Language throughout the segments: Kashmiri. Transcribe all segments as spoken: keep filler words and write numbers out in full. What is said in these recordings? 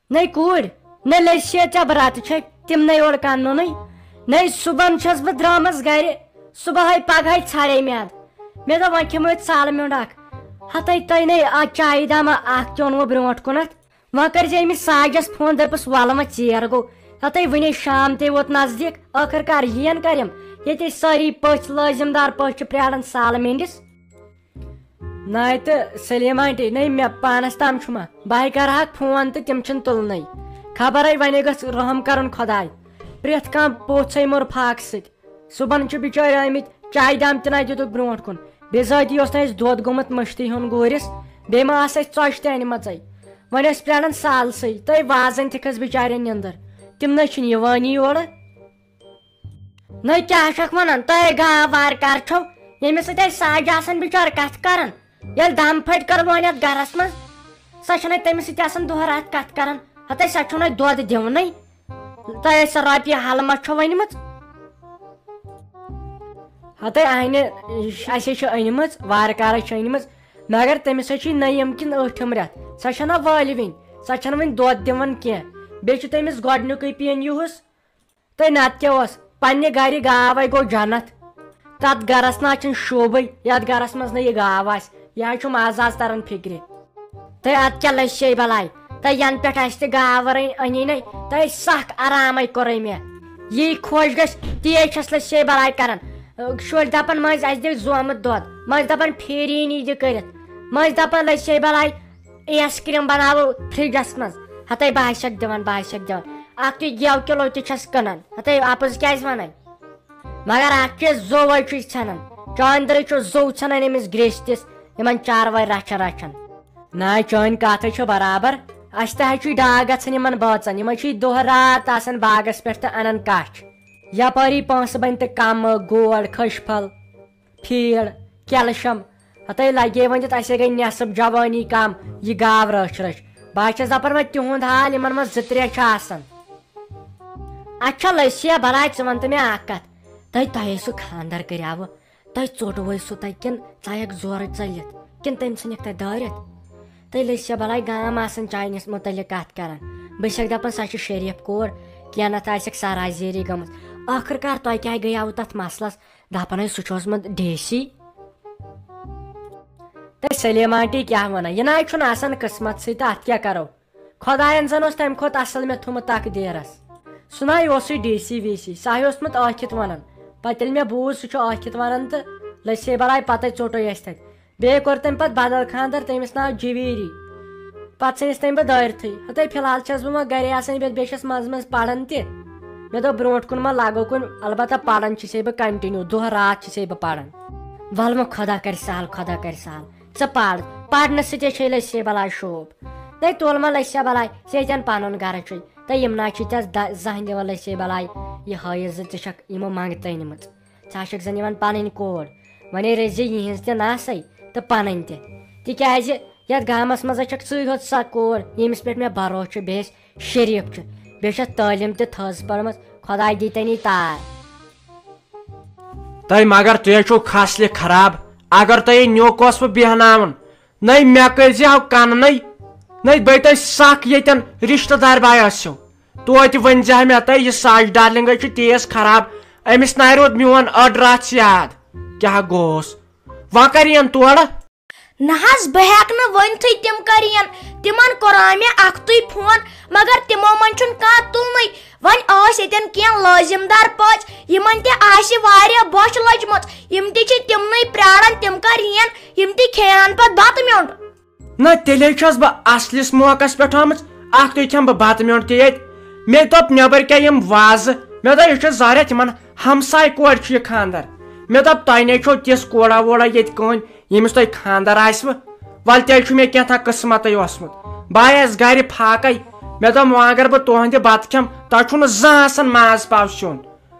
نَے کوٗرۍ، نَے لٔسۍ چھے ژےٚ براتہٕ چھے، تِمنٕے اورٕ کَننُنٕے۔ نَے صُبحن چھَس بہٕ درٛامٕژ گَرِ، صُبحٲے پَگہٲے ژھاڑے میٛادٕ۔ مےٚ دوٚپ، وۄنۍ کھٮ۪مو أسۍ ژالہٕ میوٚنٛڈ اَکھ۔ ہَتَے تۄہہِ نَے آز چایہِ دامہ اَکھ تہِ اوٚنوُ برٛونٛٹھ کُنَتھ۔ وۄنۍ کٔرۍ زِ أمِس ساجَس فون، دٔپُس، وَلہٕ وۄنۍ ژیر گوٚو۔ ہَتَے وٕنے شام تہِ ووت نزدیٖک، ٲخٕر کَر یِیَن کَرٮ۪م؟ ییٚتہِ أسۍ سٲری پٔژھۍ لٲزِم دار پٔژھۍ چھِ پرٛاران سالہٕ میٖنٛڈِس۔ ناے تہٕ سلیمہ آنٹی، نَے مےٚ پانَس تام چھُ ما، بہٕ ہَے کَرٕ ہاکھ فون تہٕ تِم چھِنہٕ تُلنَے۔ خبرَے وَنے گٔژھ رحم کَرُن خۄداے۔ پرٛٮ۪تھ کانٛہہ پوٚژھ ہے موٚر فاقہٕ سۭتۍ۔ صُبحن چھِ بِچٲرۍ آمٕتۍ چایہِ دام تہِ نَے دِتُکھ برٛونٛٹھ کُن۔ بِذٲتی اوس نہٕ اَسہِ دۄد گوٚمُت مٔشتٕے ہیوٚن گوٗرِس، بیٚیہِ ما آسہٕ اَسہِ ژۄچہِ تہِ اَنِمَژَے۔ وۄنۍ ٲسۍ پرٛاران سالسٕے، تہٕ وازَن تہِ کھٔژ بِچارٮ۪ن نِندٕر۔ تِم نَے چھِنہٕ یِوٲنی یورٕ۔ نَے کیٛاہ چھَکھ وَنان؟ تۄہے گاو وارٕ کار چھو، ییٚمِس سۭتۍ اَسہِ ساجہِ آسان بِچارٕ کَتھٕ کَران۔ ییٚلہِ دم پھٔٹۍ کٔر وۄنۍ یَتھ گَرَس منٛز، سۄ چھَنَے تٔمِس سۭتۍ آسان دۄہ راتھ کَتھٕ کَران۔ ہَتَے سۄ چھُو نَے دۄد دِونَے۔ تۄہہِ ٲسۍ سۄ رۄپیہِ ہَلہٕ ما چھو أنمٕژ؟ ہَتَے اَنہِ، اَسے چھِ أنمٕژ، وارٕ کارَے چھِ أنمٕژ، مگر تٔمِس حظ چھِ نٔیِم کِنہٕ ٲٹھِم رٮ۪تھ۔ سۄ چھَنہ وٲلۍ وٕنۍ، سۄ چھَنہٕ وٕنۍ دۄد دِوان کینٛہہ۔ بیٚیہِ چھُ تٔمِس گۄڈٕنیُکُے پیٖن یِہُس۔ تہٕ نَتہٕ کیٛاہ اوس؟ پننہِ گرِ گاو ہے گوٚو جنت۔ تتھ گرس نہ چھُنہٕ شوٗبٕے، یتھ گرس منٛز نہٕ یہِ گاو آسہِ۔ یہِ حظ چھُم آز آز تران فکرِ۔ تہٕ اتھ کیٛاہ لٔسۍ ہے بلاے؟ تہٕ ینہٕ پٮ۪ٹھ اسہِ تہِ گاو رٔنۍ، أنی نے، تہٕ سخ آرامے کوٚرے مےٚ۔ یی خۄش گژھِ، تی چھس لٔسۍ ہے بلاے کران۔ شُرۍ دپان، مٔنٛزۍ اسہِ دِ زومُت دۄد، مٔنٛزۍ دپان، پھیریٖنی دِ کٔرِتھ، مٔنٛزۍ دپان، لٔسۍ ہے بلاے، آیس کریم بناوو فرجس منٛز۔ ہتے بہٕ ہا چھَکھ دِوان، بہٕ ہا چھَکھ دِوان۔ اکھ تُے گٮ۪و کِلو تہِ چھَس کٕنان۔ ہتے اپُز کیٛازِ وَنَے؟ مگر اکھ چیٖز، زوٚو ہے چھُے ژھٮ۪نان۔ چاندرٕے چھُ زوٚو ژھٮ۪نان أمِس گرٛیستِس، یِمن چاروٲے رچھان رچھان۔ نہ، چٲنۍ کتھ ہے چھِ برابر۔ اَسہِ تہِ حظ چھُے ڈاکھ گژھان یِمن بٲژن۔ یِم حظ چھِ دۄہ راتھ آسان باغس پٮ۪ٹھ تہٕ انان کچھ۔ یپٲری پونٛسہٕ بنہِ تہٕ کمہٕ، گوڑ، کھٔج پھل۔ فیٖڈ، کیلشیم، ہتے لگے وۄنۍ تتھ، اسے گٔے نٮ۪صٕف جوٲنی کم، یہِ گاو رٔچھ رٔچھ۔ بہٕ حظ چھَس دپان وۄنۍ تِہُنٛد حال، یِمن منٛز زٕ ترٛےٚ چھِ آسان۔ اچھا لٔسیا بلاے، ژٕ وَن تہٕ مےٚ اکھ کتھ، تۄہہِ، تۄہہِ سُہ خانٛدر کریاوٕ، تۄہہِ ژوٚٹوے سُہ تتہِ کِنہٕ ژایکھ زورٕ ژٔلِتھ، کِنہٕ تٔمۍ ژھٕنِکھ تتہِ دٲرِتھ؟ تُہۍ لٔسیا بلاے گام آسان چانِس مُتعلق کتھ کران، بہٕ چھَکھ دپان سۄ چھِ شریف کوٗر، کینٛہہ نتہٕ آسٮ۪کھ سرازیری گٔمٕژ۔ ٲخٕر کار تۄہہِ کیٛاہ گٔیاوٕ تتھ مسلس؟ دپان ہے سُہ چھُ اوسمُت ڈی سی۔ تہٕ سلیمہ آنٹی کیٛاہ وَنان، یہِ نہ حظ چھُنہٕ آسان قٕسمتسٕے، تہٕ اَتھ کیٛاہ کَرو؟ خۄدایَن زَن اوس تَمہِ کھۄتہٕ اَصٕل مےٚ تھوٚمُت تقدیٖرَس۔ سُہ نہ حظ اوسُے ڈی سی وی سی، سُہ حظ اوسمُت ٲکھِتھ وَنان۔ پَتہٕ ییٚلہِ مےٚ بوٗز سُہ چھُ ٲکھِتھ وَنان تہٕ لٔسے بَلاے پَتَے ژوٚٹُے اَسہِ تَتہِ۔ بیٚیہِ کوٚر تٔمۍ پَتہٕ بدل خانٛدر، تٔمِس ناو جویری۔ پَتہٕ ژھٕنِس تٔمۍ بہٕ دٲرتھٕے۔ ہَتَے فی الحال چھَس بہٕ وۄنۍ گَرے آسان، بیٚیہِ، بیٚیہِ چھَس منٛزٕ منٛزٕ پَران تہِ۔ مےٚ دوٚپ برونٛٹھ کُن ما لَگو کُنہِ، البتہ پَران چھِسے بہٕ continue، دۄہ راتھ چھِسے بہٕ پَران۔ وَلہٕ وۄنۍ خۄدا کَرِ سہل، خۄدا کَرِ سہل۔ ژٕ پَر، پَرنہٕ سۭتۍ چھے لٔسے بَلاے شوٗب۔ تَے تُل وۄنۍ لٔسیا بَلاے، ژےٚ ییٚتٮ۪ن پَنُن گَرٕ چھُے۔ تَے یِم نہ چھِ ژےٚ دَ-، زانٛہہ دِوان لٔسے بَلاے، یہِ ہٲیِتھ زِ ژٕ چھَکھ یِمو منٛگتہٕ أنمٕژ۔ ژٕ ہا چھَکھ زَن یِوان پَنٕنۍ کوٗر، وۄنۍ ہے رٔزِ یِہِنٛز تہِ ناسَے تہٕ پَنٕنۍ تہِ۔ تِکیٛازِ یَتھ گامَس منٛز ہا چھَکھ ژٕے ہوت سۄ کوٗر، ییٚمِس پٮ۪ٹھ مےٚ بھروسہٕ چھُ، بیٚیِس شریٖف چھُ، بیٚیہِ چھَتھ تعلیٖم تہِ تھٔز پٔرمٕژ، خۄداے دی تَنی تار۔ تۄہہِ مگر تُہۍ ہے چھِو خاصلہِ خراب، اگر تۄہہِ یہِ نیوٚک اوسوٕ بیٚہناوُن، نَے مےٚ کٔرۍ زِ ہاو کَنہٕ نَے، نَے بٔے تۄہہِ سَکھ ییٚتٮ۪ن رِشتہٕ دار باے ٲسِو۔ توتہِ ؤنۍ زِ ہا مےٚ تۄہہِ، یہِ ساجہِ ڈارلِنٛگ حظ چھِ تیز خراب، أمِس نَے روٗد میون أڈ راتھ یاد۔ کیٛاہ گوٚوس؟ وۄنۍ کَر یِن تورٕ؟ نہ حظ، بہٕ ہٮ۪کہٕ نہٕ ؤنتھٕے تِم کَر یِن۔ تِمَن کوٚرا مےٚ اَکھتُے فون، مگر تِمو منٛز چھُنہٕ کانٛہہ تُلنٕے۔ وۄنۍ ٲسۍ ییٚتٮ۪ن کینٛہہ لٲزِم دار پٔژھۍ، یِمَن تہِ آسہِ واریاہ بۄچھِ لٔجمٕژ۔ یِم تہِ چھِ تِمنٕے پرٛاران، تِم کَر یِن، یِم تہِ کھیٚیَن پَتہٕ بَتہٕ میوٚنٛڈ۔ نہ، تیٚلے چھَس بہٕ اصلِس موقعس پٮ۪ٹھ آمٕژ۔ اَکھتُے کھٮ۪مہٕ بہٕ بَتہٕ میوٚنٛڈ تہِ ییٚتہِ۔ مےٚ دوٚپ، نٮ۪بر کیٛاہ یِم وازٕ؟ مےٚ دوٚپ، یہِ چھُ ظٲہرا تِمن ہمسایہِ کورِ چھُ یہِ خانٛدر۔ مےٚ دوٚپ، تۄہہِ نے چھو تِژھ کوڑا ووڑا ییٚتہِ کٕہٕنۍ، ییٚمِس تۄہہِ خانٛدر آسِوٕ۔ وَلہٕ تیٚلہِ چھُ مےٚ کینٛہہ تام قٕسمتٕے اوسمُت۔ بہٕ آیس گرِ فاقے۔ مےٚ دوٚپ، وۄنۍ اگر بہٕ تُہنٛدِ بَتہٕ کھٮ۪مہٕ، تۄہہِ چھُو نہٕ زانٛہہ آسان ماز پاو سیُن۔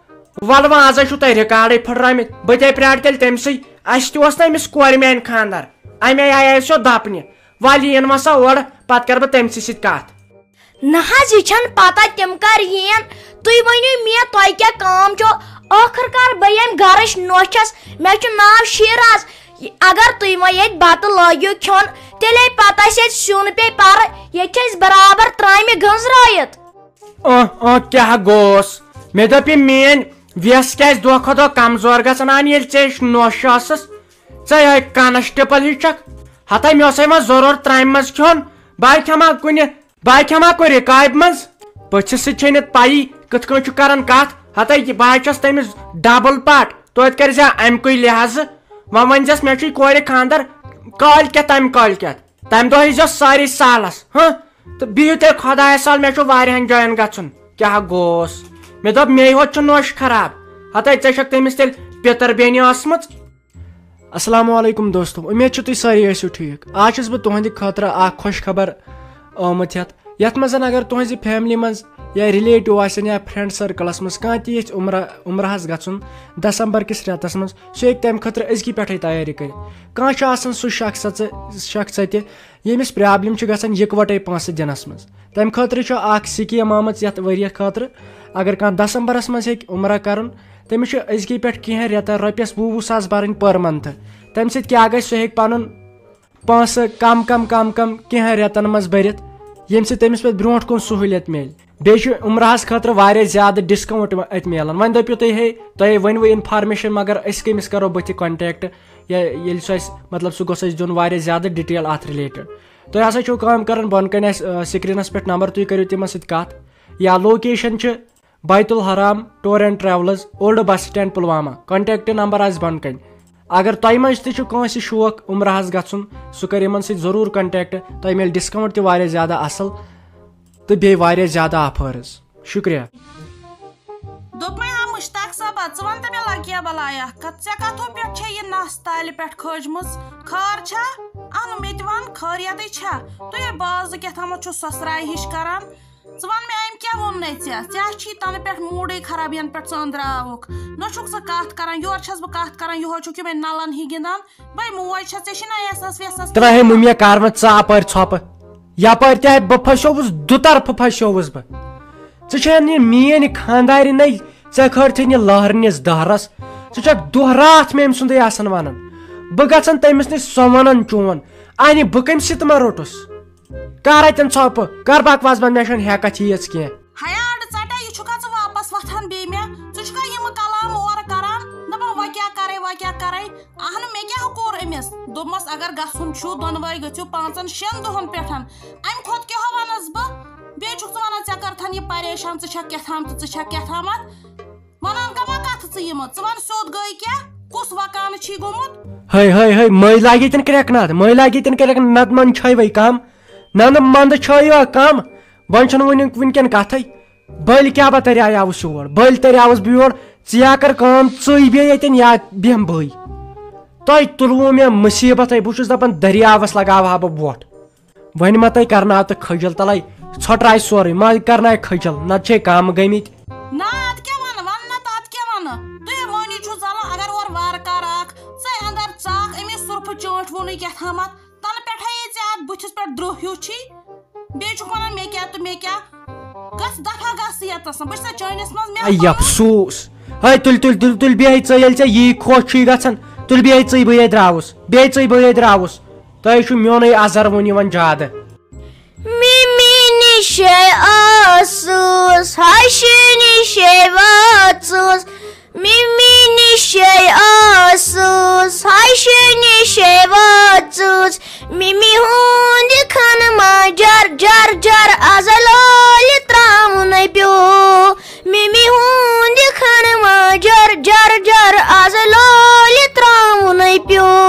وَلہٕ وۄنۍ آز ہے چھُو تۄہہِ رِکارڈٕے پھٕٹرٲمٕتۍ، بہٕ تے پرٛارٕ تیٚلہِ تٔمۍ سٕے۔ اَسہِ تہِ اوس نہ أمِس کورِ میٛانہِ خانٛدر، اَمے آیہِ آسیو دَپنہِ۔ وَلہٕ یِن وۄنۍ سا اورٕ، پَتہٕ کَرٕ بہٕ تٔمۍ سٕے سۭتۍ کَتھ۔ نہ حظ، یہِ چھَنہٕ پَتہ تِم کَر یِن۔ تُہۍ ؤنِو مےٚ، تۄہہِ کیٛاہ کٲم چھو؟ ٲخٕر کار بہٕ ییٚمہِ گَرٕچ نوٚچھ چھَس، مےٚ چھُ ناو شیراز۔ اگر تُہۍ وۄنۍ ییٚتہِ بَتہٕ لٲگِو کھیوٚن، تیٚلے پَتہٕ اَسہِ ییٚتہِ سیُن پیٚیہِ پَرٕ، ییٚتہِ چھِ أسۍ برابر آیہِ مےٚ گٔنٛزرٲیِتھ۔ اہ اہ کیٛاہ گوس؟ مےٚ دوٚپ، یہِ میٲنۍ ویس کیٛازِ دۄہ کھۄتہٕ دۄہ کمزور گژھان؟ اہن، ییٚلہِ ژےٚ نوٚش ٲسٕس، ژےٚ یِہوٚے کانسٹیبل ہِش چھکھ۔ ہتے مےٚ اوسے وۄنۍ ضروٗرت ترامہِ منٛز کھیوٚن، بہٕ ہا کھٮ۪مہٕ ہا کُنہِ، بہٕ ہا کھٮ۪مہٕ ہا کُنہِ رِکابہِ منٛز۔ پٔژھِس سۭتۍ چھے نہٕ پَیی کِتھ کٔنۍ چھُ کران کتھ۔ ہتے یہِ بہٕ ہا چھَس تٔمِس ڈبل پاٹ، توتہِ کٔرۍ زِ امہِ کُے لحاظہٕ۔ وۄنۍ ؤنۍ زٮ۪س مےٚ چھُے کورِ خانٛدر کالۍ کٮ۪تھ، تمہِ کالۍ کٮ۪تھ۔ تمہِ دۄہ ییٖزیو سٲری سالس، ہہ؟ تہٕ بِہِو تیٚلہِ خۄدایس حوال، مےٚ چھُ واریاہن جاین گژھُن۔ کیٛاہ گوس؟ مےٚ دوٚپ، مے ہوت چھُ نوٚش خراب۔ ہتے ژےٚ چھکھ تٔمِس تیٚلہِ پِتٕر بیٚنہِ ٲسمٕژ۔ السلام علیکم دوستو، امید چھِ تُہۍ سٲری ٲسِو ٹھیٖک۔ آز چھُس بہٕ تُہنٛدِ خٲطرٕ اکھ خۄش خبر آمُت ہٮ۪تھ، یتھ منٛز اگر تُہنٛزِ فیملی منٛز یا ریلیٹو آسن یا فرینڈ سرکلس منٛز کانٛہہ تہِ یژھِ عمرہ، عمرہس گژھُن دسمبر کِس رٮ۪تس منٛز، سُہ ہیٚکہِ تمہِ خٲطرٕ أزکی پٮ۪ٹھے تیٲری کٔرِتھ۔ کانٛہہ چھُ آسان سُہ شخص، شخص تہِ ییٚمِس پرابلم چھِ گژھان یِکوَٹَے پونٛسہٕ دِنَس منٛز۔ تَمہِ خٲطرٕ چھُ اکھ سکیٖم آمٕژ یَتھ ؤریَس خٲطرٕ، اگر کانٛہہ دسمبرَس منٛز ہیٚکہِ عمرہ کَرُن، تٔمِس چھُ أزکی پٮ۪ٹھ کینٛہہ رٮ۪تَن رۄپیَس وُہ وُہ ساس بَرٕنۍ per month۔ تَمہِ سۭتۍ کیٛاہ گژھِ؟ سُہ ہیٚکہِ پَنُن پونٛسہٕ کم کم کم کم کینٛہہ رٮ۪تَن منٛز بٔرِتھ، ییٚمہِ سۭتۍ تٔمِس پَتہٕ برونٛٹھ کُن سہوٗلیت میلہِ۔ بیٚیہِ چھُ عمرہَس خٲطرٕ واریاہ زیادٕ discount اَتہِ میلان۔ وۄنۍ دٔپِو تُہۍ، ہے، تۄہہِ ؤنِوٕ information، مگر أسۍ کٔمِس کَرو بٕتھِ contact؟ یا ییٚلہِ سُہ اَسہِ، مطلب، سُہ گوٚژھ اَسہِ دیُن واریاہ زیادٕ detail اَتھ related۔ تۄہہِ ہسا چھو کٲم کَرٕنۍ، بۄنہٕ کَنہِ آسہِ، آ، screenس پٮ۪ٹھ number، تُہۍ کٔرِو تِمن سۭتۍ کَتھ۔ یا location چھِ بیت الحرام tour and travels، old bus stand Pulwama. Contact number آسہِ بۄنہٕ کَنہِ۔ اگر تۄہہِ منٛز تہِ چھُ کٲنٛسہِ شوق عمرہس گژھُن، سُہ کَرِ یِمن سۭتۍ ضروٗر contact۔ تۄہہِ میلہِ discount تہِ واریاہ زیادٕ اَصٕل تہٕ بیٚیہِ واریاہ زیادٕ offers۔ شُکریہ۔ دوٚپمَے ہا مشتاق صٲبا، ژٕ وَن تہٕ مےٚ لَگیا بَلایا کَتھ، ژےٚ کَتھو پٮ۪ٹھ چھےٚ یہِ نَس تالہِ پٮ۪ٹھ کھٲجمٕژ؟ خٲر چھا؟ اَہنُو، مےٚ تہِ وَن، خٲریَتٕے چھا؟ تُہۍ ہے بازٕ کیٛاہ تھامَتھ چھُو سۄسراے ہِش کَران۔ ژٕ وَن مےٚ، أمۍ کیٛاہ ووٚن نَے ژےٚ؟ ژےٚ چھِی تَنہٕ پٮ۪ٹھ موٗڈٕے خراب، یَنہٕ پٮ۪ٹھ ژٕ أنٛدرٕ آوُکھ۔ نہ چھُکھ ژٕ کَتھ کَران، یورٕ چھَس بہٕ کَتھ کَران، یِہوٚے چھُکھ یِمَے نَلَن ہی گِنٛدان۔ بَے، موج چھَس، ژےٚ چھِی نہ احساس وحساس؟ ترٛاوہے مُمیا کَرنہٕ ژاپٲرۍ ژھۄپہٕ۔ یَپٲرۍ تہِ ہے بہٕ پھَسیووُس، دُطرفہٕ پھَسیووُس بہٕ۔ ژٕ چھےٚ نہٕ یہِ میٛٲنۍ خانٛدارِنَے، ژےٚ کھٲرتھٕے نہٕ لٔہرنِس دہرَس۔ ژٕ چھَکھ دۄہ راتھ مےٚ أمۍ سُنٛدُے آسان وَنان۔ بہٕ گژھن تٔمِس نِش، سۄ وَنان چون۔ اَنہِ بہٕ کٔمۍ سۭتۍ ما روٚٹُس؟ کَر اَتٮ۪ن ژھۄپہٕ، کَر بکواس بنٛد، مےٚ چھَنہٕ ہٮ۪کَتھ ییٖژ کینٛہہ۔ ہیا اَڈٕ ژَٹا، یہِ چھُکھا ژٕ واپس وۄتھان بیٚیہِ مےٚ؟ ژٕ چھُکھا یِمہٕ کلام اورٕ کران؟ دَپان وۄنۍ کیٛاہ کَرَے، وۄنۍ کیٛاہ کَرَے؟ اہنہٕ، مےٚ کیٛاہ کوٚر أمِس؟ دوٚپمَس، اگر گژھُن چھُ، دۄنوَے گٔژھِو پانٛژَن شٮ۪ن دۄہَن پٮ۪ٹھ۔ اَمہِ کھۄتہٕ کیٛاہ ہو وَنَس بہٕ؟ بیٚیہِ چھُکھ ژٕ وَنان، ژےٚ کٔرتھَن یہِ پریشان، ژٕ چھَکھ کیٛاہ تھام تہٕ ژٕ چھَکھ کیٛاہ تھامَتھ۔ وَنان کَمہ کَتھٕ ژٕ یِمہٕ؟ ژٕ وَن سیوٚد گٔے کیٛاہ؟ کُس وکانہٕ چھی گوٚمُت؟ ہے، ہے، ہے، مٔنٛزۍ لاگہِ ییٚتٮ۪ن کرٛٮ۪کھ ناد، مٔنٛزۍ لاگہِ ییٚتٮ۪ن کرٛٮ۪کھ ناد، نَتہٕ منٛدٕ چھٲیِو کم، نہ، نہ، منٛدٕ چھٲیِو کم۔ وۄنۍ چھُنہٕ وٕنیُک، وٕنکٮ۪ن کَتھٕے۔ بٔلۍ کیٛاہ بہٕ تریٛاوُس یور، بٔلۍ تریٛاوُس بہٕ یور، ژٕ یا کر کٲم، ژٕے بیٚہہ ییٚتٮ۪ن یا بیٚہمہٕ بٕے۔ تۄہہِ تُلوُ مےٚ مُصیٖبتَے، بہٕ چھُس دَپان دٔریاوَس لگاوہا بہٕ وۄٹھ۔ وۄنۍ ما تۄہہِ کرناو تہٕ کھٔجل تَلَے، ژھۄٹراے سورُے، ما کرناے کھٔجل، نَتہٕ چھے کامہٕ گٔمٕتۍ۔ نہ، اَتھ کیٛاہ وَنہٕ، وَن نہ تہٕ اَتھ کیٛاہ وَنہٕ؟ تُہۍ مٲنِو چھُ زَلان، اگر اورٕ وارٕ کارٕ اَکھ ژَے اَندَر ژاکھ، أمِس سُرفہٕ چٲنٛٹھۍ ووٚنُے کیٛاہ تھامَتھ، تَنہٕ پٮ۪ٹھَے ییٚلہِ ژےٚ اَتھ بٕتھِس پٮ۪ٹھ درٛوٚہ ہیوٗ چھی، بیٚیہِ چھُکھ وَنان مےٚ کیٛاہ تہٕ مےٚ کیٛاہ؟ گژھ دفعہ گژھ ییٚتَس نہٕ۔ بہٕ چھَسا چٲنِس منٛز مےٚ اے یَپھ سوٗس۔ ہے تُلۍ، تُلۍ، تُلۍ، تُلۍ، بیٚہہ ژٕے، ییٚلہِ ژےٚ یی خۄش چھُے گژھان، تُلۍ بیٚہہ ژٕے، بہٕ یے درٛاوُس، بیٚہہ ژٕے، بہٕ یے درٛاوُس۔ تۄہہِ چھُ میونُے اَزَر وُن یِوان زیادٕ۔ مِمی نِشے ٲسٕس، ہَشہِ نِشے وٲژٕس۔ مِمی نِشے ٲسٕس، ہَشہِ نِشے وٲژٕس۔ مِمی ہُنٛد خانہٕ ما جر جر جر، از لولہِ ترٛاوُن پیوٚو۔ مِمی ہُنٛد خانہٕ ما جر جر جر، از لولہِ ترٛاوُن پیوٚو۔